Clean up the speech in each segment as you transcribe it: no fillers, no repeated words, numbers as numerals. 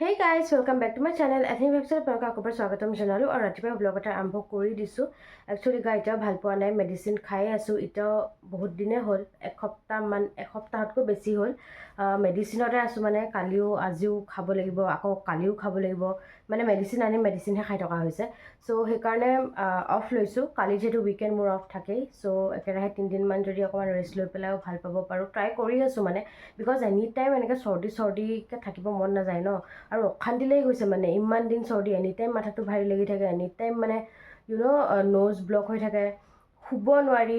Hey guys, welcome back to my channel এথিং website. আপোনালোকক আকৌ এবাৰ স্বাগতম জনালোঁ আৰু ৰাতিপুৱা ব্লগ এটা আৰম্ভ কৰি দিছোঁ। একচুৱেলি গা এতিয়াও ভাল পোৱা নাই, মেডিচিন খায়ে আছোঁ এতিয়াও। বহুত দিনেই হ'ল, এসপ্তাহমান, এসপ্তাহতকৈ বেছি হ'ল মেডিচিনতে আছোঁ। মানে কালিও আজিও খাব লাগিব, আকৌ কালিও খাব লাগিব। মানে মেডিচিন আনি মেডিচিনহে খাই থকা হৈছে। চ' সেইকাৰণে অফ লৈছোঁ কালি, যিহেতু উইকেণ্ড মোৰ অফ থাকেই। চ' একেৰাহে 3 দিনমান যদি অকণমান ৰেষ্ট লৈ পেলাইও ভাল পাব পাৰোঁ, ট্ৰাই কৰি আছোঁ। মানে because any time এনেকৈ চৰ্দি চৰ্দিকৈ থাকিব মন নাযায় ন, আৰু অশান্তি লাগি গৈছে। মানে ইমান দিন চৰ্দি, এনি টাইম মাথাটো ভাৰী লাগি থাকে, এনি টাইম মানে ন'জ ব্লক হৈ থাকে, শুব নোৱাৰি,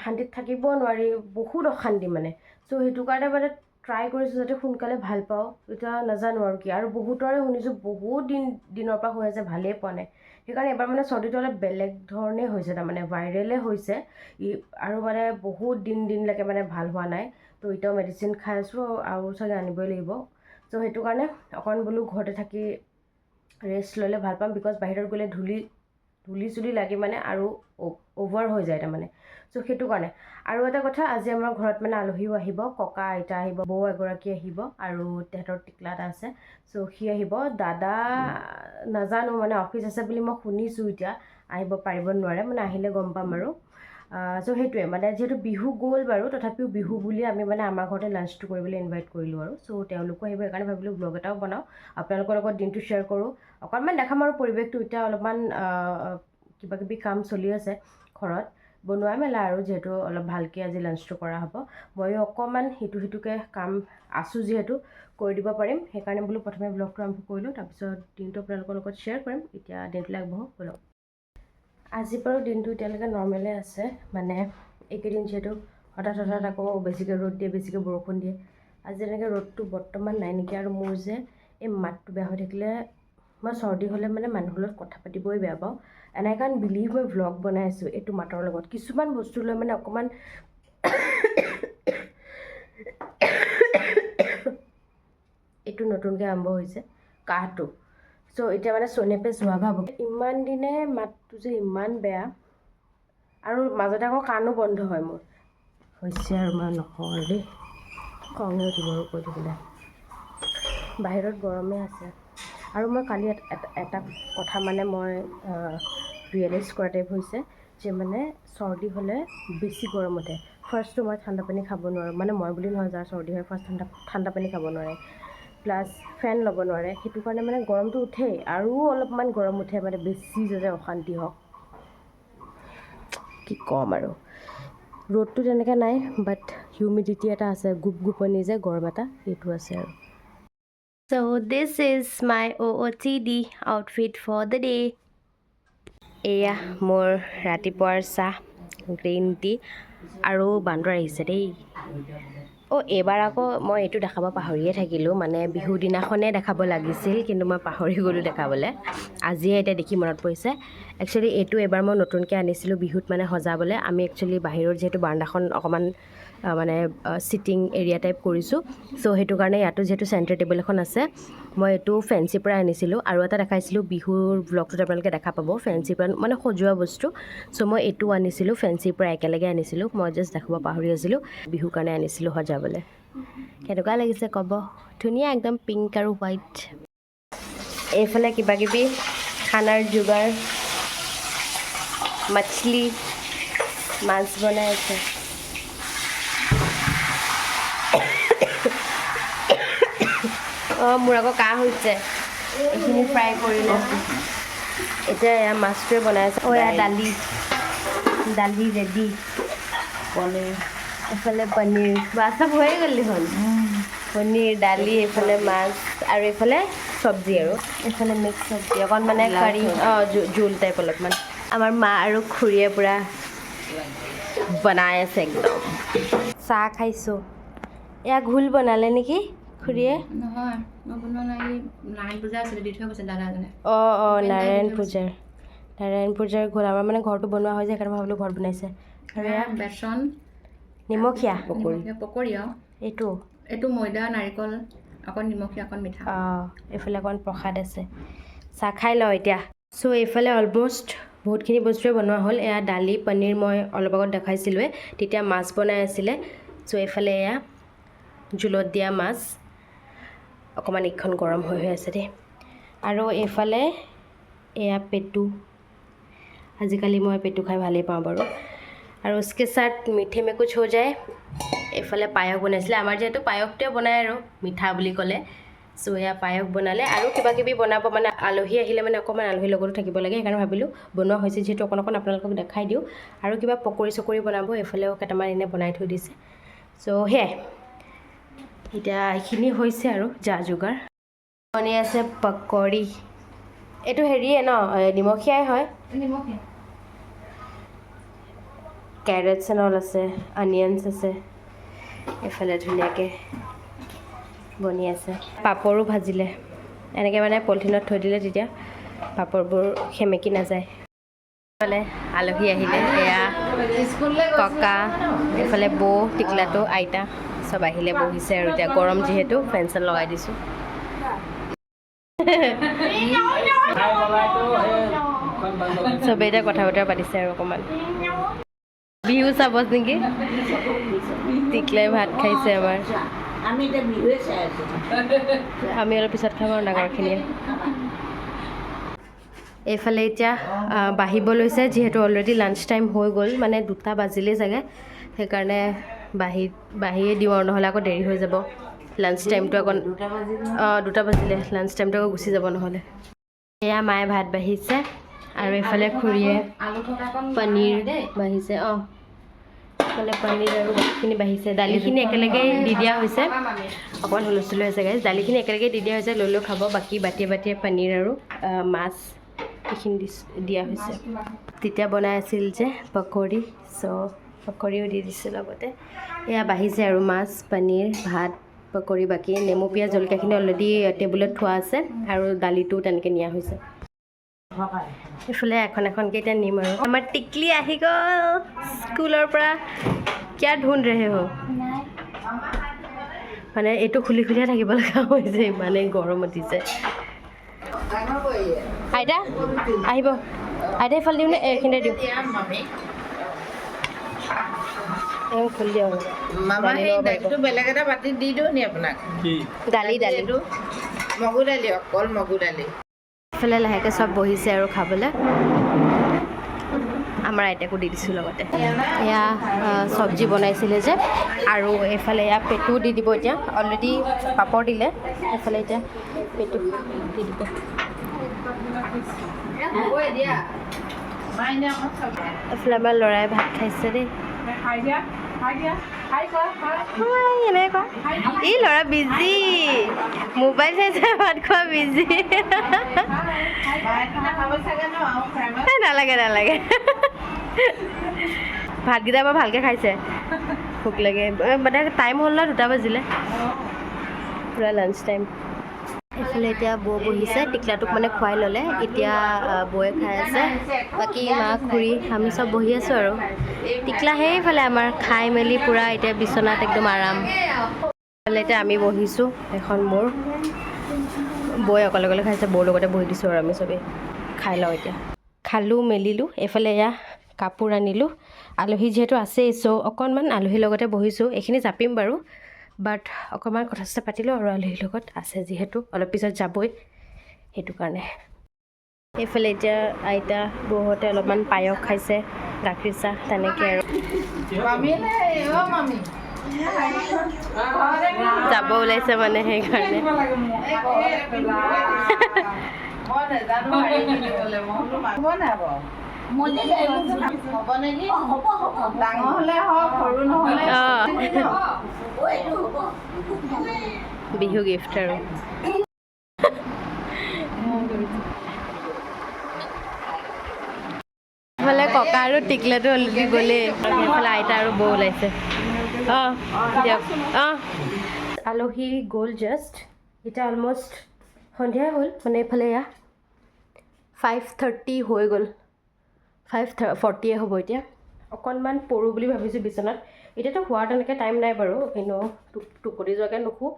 শান্তিত থাকিব নোৱাৰি, বহুত অশান্তি মানে। চ' সেইটো কাৰণে মানে ট্ৰাই কৰিছোঁ যাতে সোনকালে ভাল পাওঁ। এতিয়া নাজানো আৰু কি। আৰু বহুতৰে শুনিছোঁ বহুত দিন দিনৰ পৰা হৈ আছে, ভালেই পোৱা নাই। সেইকাৰণে এবাৰ মানে চৰ্দিটো অলপ বেলেগ ধৰণে হৈছে, তাৰমানে ভাইৰেলে হৈছে ই আৰু মানে বহুত দিন দিনলৈকে মানে ভাল হোৱা নাই। তো এতিয়াও মেডিচিন খাই আছোঁ আৰু চাগে আনিবই লাগিব। চ' সেইটো কাৰণে অকণ বোলো ঘৰতে থাকি ৰেষ্ট ল'লে ভাল পাম, because বাহিৰত গ'লে ধূলি ধূলি চুলি লাগি মানে আৰু অ'ভাৰ হৈ যায় তাৰমানে। চ' সেইটো কাৰণে। আৰু এটা কথা, আজি আমাৰ ঘৰত মানে আলহীও আহিব। ককা আইতা আহিব, বৌ এগৰাকী আহিব আৰু তেহেঁতৰ টিকলা এটা আছে, চ' সি আহিব। দাদা নাজানো, মানে অফিচ আছে বুলি মই শুনিছোঁ, এতিয়া আহিব পাৰিব নোৱাৰে, মানে আহিলে গম পাম আৰু। চ' সেইটোৱে। মানে যিহেতু বিহু গ'ল বাৰু, তথাপিও বিহু বুলি আমি মানে আমাৰ ঘৰতে লাঞ্চটো কৰিবলৈ ইনভাইট কৰিলোঁ আৰু। চ' তেওঁলোকো আহিব, সেইকাৰণে ভাবিলোঁ ব্লগ এটাও বনাওঁ, আপোনালোকৰ লগত দিনটো শ্বেয়াৰ কৰোঁ, অকণমান দেখাম আৰু পৰিৱেশটো। এতিয়া অলপমান কিবা কিবি কাম চলি আছে ঘৰত বনোৱা মেলা, আৰু যিহেতু অলপ ভালকৈ আজি লাঞ্চটো কৰা হ'ব, ময়ো অকণমান সিটো সিটোকৈ কাম আছোঁ যিহেতু কৰি দিব পাৰিম। সেইকাৰণে বোলো প্ৰথমে ব্লগটো আৰম্ভ কৰিলোঁ, তাৰপিছত দিনটো আপোনালোকৰ লগত শ্বেয়াৰ কৰিম। এতিয়া দিনটোলৈ আগবাঢ়োঁ ব'লক। আজি বাৰু দিনটো এতিয়ালৈকে নৰ্মেলে আছে। মানে এইকেইদিন যিহেতু হঠাৎ হঠাৎ আকৌ বেছিকৈ ৰ'দ দিয়ে, বেছিকৈ বৰষুণ দিয়ে, আজি তেনেকৈ ৰ'দটো বৰ্তমান নাই নেকি। আৰু মোৰ যে এই মাতটো বেয়া হৈ থাকিলে, মই চৰ্দি হ'লে মানে মানুহৰ লগত কথা পাতিবই বেয়া পাওঁ। এণ্ড I কান বিলিভ মই ভ্লগ বনাই আছোঁ এইটো মাতৰ লগত। কিছুমান বস্তু লৈ মানে অকণমান এইটো নতুনকৈ আৰম্ভ হৈছে কাহটো। চ' এতিয়া মানে सोने पे सुहागा হ'ব। ইমান দিনে মাতটো যে ইমান বেয়া আৰু মাজতে আকৌ কাণো বন্ধ হয় মোৰ হৈছে। আৰু মই নকওঁ আৰু দেই, খঙে উঠিব আৰু কৈ থাকিলে। বাহিৰত গৰমে আছে। আৰু মই কালি এটা কথা মানে মই ৰিয়েলাইজ কৰা টাইপ হৈছে যে মানে চৰ্দি হ'লে বেছি গৰম উঠে। ফাৰ্ষ্টটো মই ঠাণ্ডা পানী খাব নোৱাৰোঁ। মানে মই বুলি নহয়, যাৰ চৰ্দি হয় ফাৰ্ষ্ট ঠাণ্ডা ঠাণ্ডা পানী খাব নোৱাৰে, প্লাছ ফেন ল'ব নোৱাৰে। সেইটো কাৰণে মানে গৰমটো উঠেই আৰু অলপমান গৰম উঠে, মানে বেছি যাতে অশান্তি হওক। কি ক'ম আৰু, ৰ'দটো তেনেকৈ নাই, বাট হিউমিডিটি এটা আছে, গোপ গোপনি যে গৰম এটা, সেইটো আছে আৰু। So this is my OOTD, outfit for the day. এয়া মোৰ ৰাতিপুৱাৰ চাহ, গ্ৰীণ টি। আৰু বান্দৰ আহিছে দেই। অ', এইবাৰ আকৌ মই এইটো দেখাব পাহৰিয়ে থাকিলোঁ। মানে বিহু দিনাখনেই দেখাব লাগিছিল, কিন্তু মই পাহৰি গ'লোঁ দেখাবলৈ। আজিয়ে এতিয়া দেখি মনত পৰিছে। একচুৱেলি এইটো এইবাৰ মই নতুনকৈ আনিছিলোঁ বিহুত মানে সজাবলৈ। আমি একচুৱেলি বাহিৰত যিহেতু বাৰাণ্ডাখন অকণমান মানে ছিটিং এৰিয়া টাইপ কৰিছোঁ, চ' সেইটো কাৰণে ইয়াতো যিহেতু চেণ্টাৰ টেবুল এখন আছে, মই এইটো ফেঞ্চিৰ পৰাই আনিছিলোঁ। আৰু এটা দেখাইছিলোঁ বিহুৰ ব্লগটোত, আপোনালোকে দেখা পাব, ফেঞ্চিৰ পৰা মানে সজোৱা বস্তু। চ' মই এইটো আনিছিলোঁ ফেঞ্চিৰ পৰা, একেলগে আনিছিলোঁ। মই জাষ্ট দেখাব পাহৰি আছিলোঁ। বিহুৰ কাৰণে আনিছিলোঁ সজাবলৈ। কেনেকুৱা লাগিছে ক'ব। ধুনীয়া একদম, পিংক আৰু হোৱাইট। এইফালে কিবা কিবি খানাৰ যোগাৰ, মাছলি মাছ বনাই আছে। অঁ, মোৰ আকৌ কাহ হৈছে। এইখিনি ফ্ৰাই কৰিলে, এতিয়া এয়া মাছটোৱে বনাই আছে। অঁ, এয়া দালি, দালি ৰেডি। পনীৰ। এইফালে পনীৰ, বা চব হৈয়ে গ'ল দেখোন। পনীৰ, দালি, এইফালে মাছ আৰু এইফালে চব্জি আৰু এইফালে মিক্স চব্জি অকণ, মানে কাৰী, অঁ, জোল টাইপ অলপমান। আমাৰ মা আৰু খুৰীয়ে পূৰা বনাই আছে একদম। চাহ খাইছোঁ। এয়া ঘোল বনালে নেকি খুৰীয়ে? নহয়, মই বনোৱা নাই। এই নাৰায়ণ পূজা আছিলে, দি থৈ গৈছে দাদা এজনে। অঁ, উপেন দাই দি নাৰায়ণ থৈ গৈছে। পূজাৰ, নাৰায়ণ পূজাৰ ঘোল। আমাৰ মানে ঘৰটো বনোৱা হয় যে, সেইকাৰণে মই ভাবিলোঁ ঘৰত বনাইছে। আৰু এয়া বেচন। নিমখীয়া। নিমখীয়া পকৰি আৰু। এইটো। এইটো ময়দা, নাৰিকল, অকণ নিমখীয়া, অকণ মিঠা। অঁ, এইফালে অকণ প্ৰসাদ আছে। চাহ খাই লওঁ এতিয়া। চ' এইফালে অলমষ্ট বহুতখিনি বস্তুৱে বনোৱা হ'ল। এয়া দালি, পনীৰ মই অলপ আগত দেখাইছিলোঁৱে, তেতিয়া মাছ বনাই আছিলে। চ' এইফালে এয়া জোলত দিয়া মাছ। অকণমান এইখন গৰম হৈ হৈ আছে দেই। আৰু এইফালে এয়া পেটু। আজিকালি মই পেটু খাই ভালেই পাওঁ বাৰু। আৰু उसके साथ मीठे में कुछ हो जाए। এইফালে পায়স বনাইছিলে। আমাৰ যিহেতু পায়সটোৱে বনায় আৰু মিঠা বুলি ক'লে। চ' এয়া পায়স বনালে আৰু কিবা কিবি বনাব। মানে আলহী আহিলে মানে অকণমান আলহীৰ লগতো থাকিব লাগে, সেইকাৰণে ভাবিলোঁ বনোৱা হৈছে যিহেতু অকণ অকণ আপোনালোকক দেখাই দিওঁ। আৰু কিবা পকৰি চকৰি বনাব, এইফালেও কেইটামান এনেই বনাই থৈ দিছে। চ' সেয়াই, এতিয়া এইখিনি হৈছে আৰু যা যোগাৰ। বনি আছে পকৰি। এইটো হেৰিয়ে ন, নিমখীয়াই হয়? নিমখীয়া। কেৰেটছ এণ্ড অল আছে, অনিয়নছ আছে। এইফালে ধুনীয়াকৈ বনি আছে। পাপৰো ভাজিলে। এনেকৈ মানে পলিথিনত থৈ দিলে তেতিয়া পাপৰবোৰ সেমেকি নাযায়। এইফালে আলহী আহিলে। এয়া ককা, এইফালে বৌ, টিকলাটো, আইতা চব আহিলে, বহিছে। আৰু এতিয়া গৰম যিহেতু ফেন চেন লগাই দিছোঁ। চবেই এতিয়া কথা বতৰা পাতিছে আৰু অকণমান বিহু চাব নেকি। টিকলাই ভাত খাইছে আমাৰ। আমি এতিয়া বিহুৱে চাই আছোঁ। আমি অলপ পিছত খাম আৰু ডাঙৰখিনিয়ে। এইফালে এতিয়া বাঢ়িব লৈছে, যিহেতু অলৰেডি লাঞ্চ টাইম হৈ গ'ল, মানে 2টা বাজিলেই চাগে। সেইকাৰণে বাঢ়িয়ে দিওঁ আৰু, নহ'লে আকৌ দেৰি হৈ যাব। লাঞ্চ টাইমটো আকৌ 2টা বাজিল। অঁ, 2টা বাজিলে। লাঞ্চ টাইমটো আকৌ গুচি যাব নহ'লে। এয়া মায়ে ভাত বাঢ়িছে আৰু এইফালে খুৰীয়ে আলু থকাকণ পনীৰ দেই। বাঢ়িছে। অঁ, এইফালে পনীৰ আৰু বাকীখিনি বাঢ়িছে। দালিখিনি একেলগে দি দিয়া হৈছে। অকণমান হুলস্থুল হৈছে গাইজ। দালিখিনি একেলগে দি দিয়া হৈছে, লৈ লৈ খাব। বাকী বাতিয়ে বাতিয়ে পনীৰ আৰু মাছ এইখিনি দিয়া হৈছে। তেতিয়া বনাই আছিল যে পকৰি, চ' পকৰিও দি দিছোঁ লগতে। এয়া বাঢ়িছে আৰু মাছ, পনীৰ, ভাত, পকৰি। বাকী নেমু, পিঁয়াজ, জলকীয়াখিনি অলৰেডি টেবুলত থোৱা আছে আৰু দালিটোও তেনেকৈ নিয়া হৈছে। এইফালে এখন এখনকৈ এতিয়া নিম। আৰু আমাৰ টিকলি আহি গ'ল স্কুলৰ পৰা। क्या ढूंढ रहे हो? মানে এইটো খুলি খুলিয়ে থাকিব লগা হৈছে, ইমানেই গৰম উঠিছে। আইতা আহিব। আইতা, এইফালে দিওঁ নে এইখিনিতে দিওঁ? এই খুলি দিওঁ আৰু। মামা। দালি সেই ল'ব পাৰিব। দালিটো বেলেগ এটা বাতিত দি দিওঁ নি আপোনাক? দালি, দালি। এইটো মগু দালি, অকল মগু দালি। এইফালে লাহেকৈ চব বহিছে আৰু খাবলৈ। আমাৰ আইতাকো দি দিছোঁ লগতে। এয়া চব্জি বনাইছিলে যে, আৰু এইফালে এয়া পেটু দি দিব। এতিয়া অলৰেডি পাপৰ দিলে, এইফালে এতিয়া পেটু দি দিব। হ'ব দিয়া। এইফালে আমাৰ ল'ৰাই ভাত খাইছে দেই। হাই, এনেকৈ কোৱা। ই ল'ৰা বিজি, মোবাইল চাইছে, ভাত খোৱা বিজি। নালাগে, নালাগে। ভাতকেইটা বৰ ভালকৈ খাইছে। ভোক লাগে। মানে টাইম হ'ল ন, 2টা বাজিলে, পূৰা লাঞ্চ টাইম। এইফালে এতিয়া বৌ বহিছে। টিকলাটোক মানে খুৱাই ল'লে, এতিয়া বৌয়ে খাই আছে। বাকী মা, খুৰী, আমি চব বহি আছোঁ। আৰু টিকলা সেইফালে আমাৰ খাই মেলি পূৰা এতিয়া বিচনাত একদম আৰাম। এইফালে এতিয়া আমি বহিছোঁ। এখন মোৰ বৌয়ে অকলে অকলে খাইছে, বৌৰ লগতে বহি দিছোঁ আৰু আমি চবেই খাই লওঁ এতিয়া। খালোঁ মেলিলোঁ। এইফালে এয়া কাপোৰ আনিলোঁ। আলহী যিহেতু আছেই, চ' অকণমান আলহীৰ লগতে বহিছোঁ। এইখিনি জাপিম বাৰু, বাট অকণমান কথা চথা পাতিলোঁ আৰু আলহীৰ লগত আছে যিহেতু, অলপ পিছত যাবই, সেইটো কাৰণে। এইফালে এতিয়া আইতা, বৌহঁতে অলপমান পায়স খাইছে, গাখীৰ চাহ তেনেকৈ আৰু। মামী অ মামী। যাব ওলাইছে মানে, সেইকাৰণে। মই নাজানো শাৰী পিন্ধিবলৈ। মই বোলো হ'ব নাই বাৰু? হ'ব নেকি? ডাঙৰ হ'লে হওক, সৰু নহ'লে। অঁ, বিহু গিফ্ট। আৰু এইফালে ককা আৰু টিকলাটো অলৰেডি গ'লেই। এইফালে আইতা আৰু বৌ ওলাইছে। অঁ, দিয়ক। অঁ, আলহী গ'ল জাষ্ট। এতিয়া অলমষ্ট সন্ধিয়াই হ'ল, মানে এইফালে এয়া 5:30 হৈ গ'ল, 5:40য়ে হ'ব। এতিয়া অকণমান পৰোঁ বুলি ভাবিছোঁ বিচনাত। এতিয়াতো শোৱাৰ তেনেকৈ টাইম নাই বাৰু, এনেও টোপনি যোৱাকৈ নুশোঁ।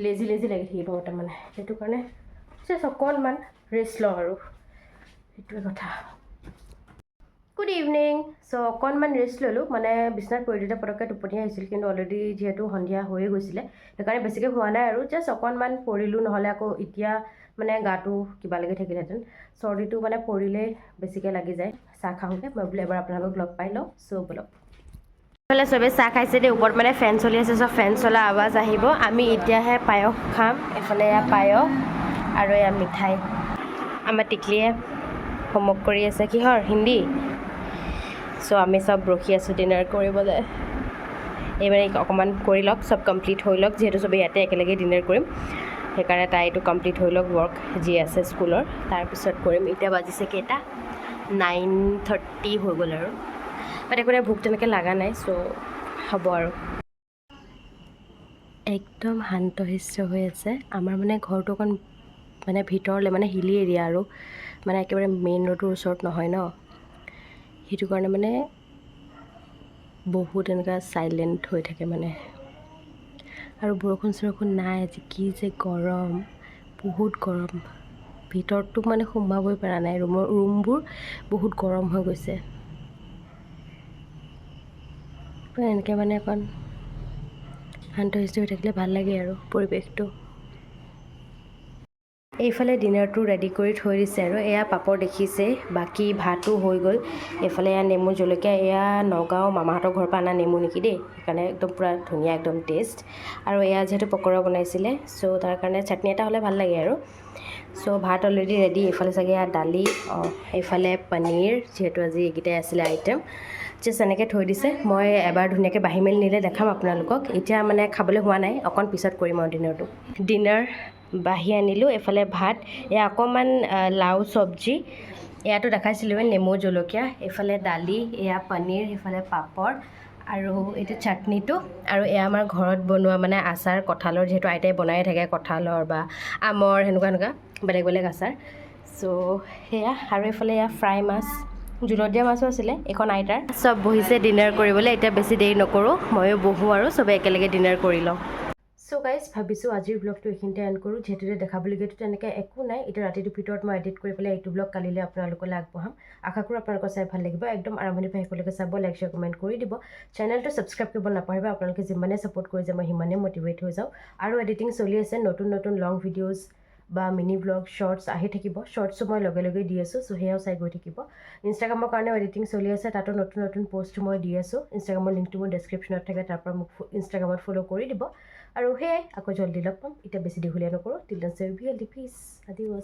লেজি লেজি লাগি থাকিব তাৰমানে, সেইটো কাৰণে জাষ্ট অকণমান ৰেষ্ট লওঁ আৰু, সেইটোৱে কথা। Good evening. চ' অকণমান ৰেষ্ট ল'লোঁ, মানে বিচনাত পৰি দিওঁতে পটককৈ টোপনি আহিছিল, কিন্তু অলৰেডি যিহেতু সন্ধিয়া হৈয়ে গৈছিলে, সেইকাৰণে বেছিকৈ হোৱা নাই আৰু জাষ্ট অকণমান পৰিলোঁ। নহ'লে আকৌ এতিয়া মানে গাটো কিবা লাগি থাকিলহেঁতেন। চৰ্দিটো মানে পৰিলেই বেছিকৈ লাগি যায়। চাহ খাওঁগৈ মই বোলো, এবাৰ আপোনালোকক লগ পাই লওঁ। চ' ব'লক। এইফালে চবেই চাহ খাইছে দেই। ওপৰত মানে ফেন চলি আছে, চব ফেন চলা আৱাজ আহিব। আমি এতিয়াহে পায়স খাম। এইফালে এয়া পায়স আৰু এয়া মিঠাই। আমাৰ টিকলিয়ে হোমৱৰ্ক কৰি আছে। কিহৰ? হিন্দী। চ' আমি চব ৰখি আছোঁ ডিনাৰ কৰিবলৈ। এই মানে অকণমান কৰি লওক, চব কমপ্লিট হৈ লওক। যিহেতু চবেই ইয়াতে একেলগে ডিনাৰ কৰিম, সেইকাৰণে তাই এইটো কমপ্লিট হৈ লওক, ৱৰ্ক যি আছে স্কুলৰ, তাৰপিছত কৰিম। এতিয়া বাজিছে কেইটা? 9:30 হৈ গ'ল আৰু। বাট একো নাই, ভোক তেনেকৈ লগা নাই। চ' হ'ব আৰু। একদম শান্ত শিষ্ট হৈ আছে। আমাৰ মানে ঘৰটো অকণ মানে ভিতৰলৈ, মানে হিলি এৰিয়া আৰু মানে একেবাৰে মেইন ৰোডৰ ওচৰত নহয় ন, সেইটো কাৰণে মানে বহুত এনেকুৱা চাইলেণ্ট হৈ থাকে মানে। আৰু বৰষুণ চৰষুণ নাই আজি। কি যে গৰম, বহুত গৰম। ভিতৰততো মানে সোমাবই পৰা নাই। ৰুমবোৰ বহুত গৰম হৈ গৈছে। এনেকৈ মানে অকণ শান্ত শিষ্ট হৈ থাকিলে ভাল লাগে আৰু পৰিৱেশটো। এইফালে ডিনাৰটো ৰেডি কৰি থৈ দিছে আৰু এয়া পাপৰ দেখিছে, বাকী ভাতো হৈ গ'ল। এইফালে এয়া নেমু জলকীয়া, এয়া নগাঁও মামাহঁতৰ ঘৰৰ পৰা অনা নেমু নেকি দেই, সেইকাৰণে একদম পূৰা ধুনীয়া, একদম টেষ্ট। আৰু এয়া যিহেতু পকৰা বনাইছিলে, চ' তাৰ কাৰণে চাটনি এটা হ'লে ভাল লাগে আৰু। চ' ভাত অলৰেডি ৰেডি। এইফালে চাগে এয়া দালি, অঁ, এইফালে পনীৰ। যিহেতু আজি এইকেইটাই আছিলে আইটেম, জাষ্ট এনেকৈ থৈ দিছে। মই এবাৰ ধুনীয়াকৈ বাঢ়ি মেলি নিলে দেখাম আপোনালোকক। এতিয়া মানে খাবলৈ হোৱা নাই, অকণ পিছত কৰিম আৰু ডিনাৰটো। ডিনাৰ বাঢ়ি আনিলোঁ। এইফালে ভাত, এয়া অকণমান লাও চব্জি, এয়াতো দেখাইছিলোঁ, নেমু জলকীয়া, এইফালে দালি, এয়া পনীৰ, সেইফালে পাপৰ আৰু এইটো চাটনিটো। আৰু এয়া আমাৰ ঘৰত বনোৱা মানে আচাৰ কঁঠালৰ, যিহেতু আইতাই বনায়ে থাকে কঁঠালৰ বা আমৰ, সেনেকুৱা সেনেকুৱা বেলেগ বেলেগ আচাৰ। চ' সেয়া। আৰু এইফালে এয়া ফ্ৰাই মাছ, জোলত দিয়া মাছো আছিলে। এইখন আইতাৰ। চব বহিছে ডিনাৰ কৰিবলৈ। এতিয়া বেছি দেৰি নকৰোঁ, ময়ো বহোঁ আৰু চবে একেলগে ডিনাৰ কৰি লওঁ। চ' গাইজ, ভাবিছোঁ আজিৰ ব্লগটো এইখিনিতে এণ্ড কৰোঁ, যিহেতু দেখাবলগীয়াটো তেনেকৈ একো নাই। এতিয়া ৰাতিটোৰ ভিতৰত মই এডিট কৰি পেলাই এইটো ব্লগ কালিলৈ আপোনালোকলৈ আগবঢ়াম। আশা কৰোঁ আপোনালোকৰ চাই ভাল লাগিব। একদম আৰম্ভণিৰ পৰা শেষলৈকে চাব, লাইক, শ্বেয়াৰ, কমেণ্ট কৰি দিব। চেনেলটো ছাবস্ক্ৰাইব কৰিব নাপাহৰিব। আপোনালোকে যিমানেই ছাপোৰ্ট কৰি যায়, মই সিমানেই মটিভেট হৈ যাওঁ। আৰু এডিটিং চলি আছে, নতুন নতুন লং ভিডিঅ'জ বা মিনি ব্লগ, শ্বৰ্টছ আহি থাকিব। শ্বৰ্টছো মই লগে লগে দি আছোঁ, চ' সেয়াও চাই গৈ থাকিব। ইনষ্টাগ্ৰামৰ কাৰণেও এডিটিং চলি আছে, তাতো নতুন নতুন পষ্ট মই দি আছোঁ। ইনষ্টাগ্ৰামৰ লিংকটো মোৰ ডেছক্ৰিপশ্যনত থাকে, তাৰ পৰা মোক ইনষ্টাগ্ৰামত ফ'ল' কৰি দিব। আৰু সেয়াই, আকৌ জল্দি লগ পাম। এতিয়া বেছি দীঘলীয়া নকৰোঁ। Till then, be healthy, peace, adios.